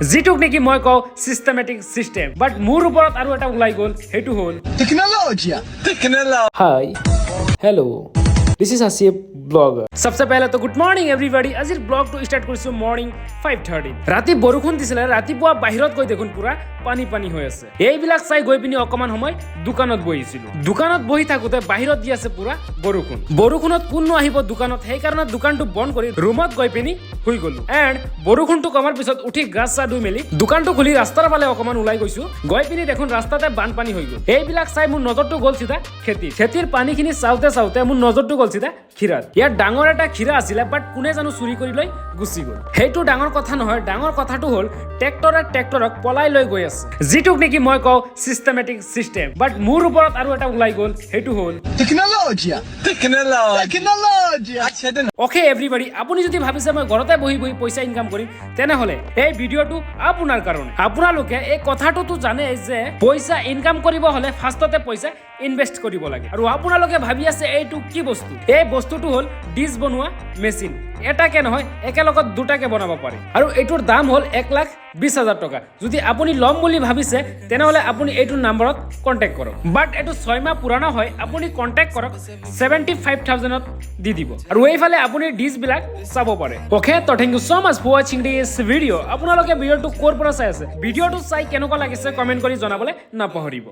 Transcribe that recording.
যিটোক নেকি মই কওঁ চিষ্টেমেটিক চিষ্টেম। বাট মোৰ ওপৰত আৰু এটা ওলাই গ'ল, সেইটো হ'ল Tecnologia! Tecnologia! Hi, hello, this is Hasib blogger. सबसे पहले তো গুড মৰ্ণিং এভৰিবডি। আজিৰ ব্লগটো ষ্টাৰ্ট কৰিছোঁ মৰ্ণিং 5:30। ৰাতি বৰষুণ দিছিলে, ৰাতিপুৱা বাহিৰত গৈ দেখোন পুৰা পানী পানী হৈ আছে। এইবিলাক চাই গৈ পিনি অকণমান সময় দোকানত বহিছিলোঁ। দোকানত বহি থাকোঁতে বাহিৰত দি আছে পুৰা বৰষুণ। বৰষুণত কোননো আহিব দোকানত? সেইকাৰণে দোকানটো বন্ধ কৰি ৰুমত গৈ পিনি শুই গ'লো। এণ্ড বৰষুণটো কমাৰ পিছত উঠি গা চা ধুই মেলি দোকানটো খুলি ৰাস্তাৰ ফালে অকণমান ওলাই গৈছো। গৈ পিনি দেখোন ৰাস্তাতে বানপানী হৈ গ'ল। এইবিলাক চাই মোৰ নজৰটো গ'ল চিধা খেতি। খেতিৰ পানীখিনি চাওঁতে চাওঁতে মোৰ নজৰটো গ'ল চিধা ক্ষীৰাত। ইয়াত ডাঙৰ এটা ক্ষীৰা আছিলে, বাট কোনে জানো চুৰি কৰি লৈ গুচি গ'ল। সেইটো ডাঙৰ কথা নহয়, ডাঙৰ কথাটো হ'ল ট্ৰেক্টৰে ট্ৰেক্টৰক পলাই লৈ গৈ আছে, যিটোক নেকি মই কওঁ চিষ্টেমেটিক চিষ্টেম। বাট মোৰ ওপৰত আৰু এটা ওলাই গ'ল, সেইটো হ'ল Tecnologia! Tecnologia! Tecnologia! Okay everybody, আপুনি যদি ভাবিছে মই ঘৰতে বহি বহি পইচা ইনকাম কৰিম, তেনেহ'লে এই ভিডিঅ'টো আপোনাৰ কাৰণে। আপোনালোকে এই কথাটোতো জানে যে পইচা ইনকাম কৰিব হ'লে ফাৰ্ষ্টতে পইচা ইনভেষ্ট কৰিব লাগে। আৰু আপোনালোকে ভাবি আছে এইটো কি বস্তু? এই বস্তুটো হ'ল ডিছ বনোৱা মেচিন। এটাকে নহয়, একেলগত দুটাকে বনাব পাৰে। আৰু এইটোৰ দাম হ'ল 1,20,000 টকা। যদি আপুনি ল'ম বুলি ভাবিছে, তেনেহ'লে আপুনি এইটো নাম্বাৰত কণ্টেক্ট কৰক। বাট এইটো 6 মাহ পুৰণা হয়, আপুনি কণ্টেক্ট কৰক, 75,000ত দি দিব। আৰু এইফালে আপুনি ডিছবিলাক চাব পাৰে। অ'কে, তো thank you so much for watching this video. আপোনালোকে ভিডিঅ'টো ক'ৰ পৰা চাই আছে, ভিডিঅ'টো চাই কেনেকুৱা লাগিছে, কমেণ্ট কৰি জনাবলৈ নাপাহৰিব।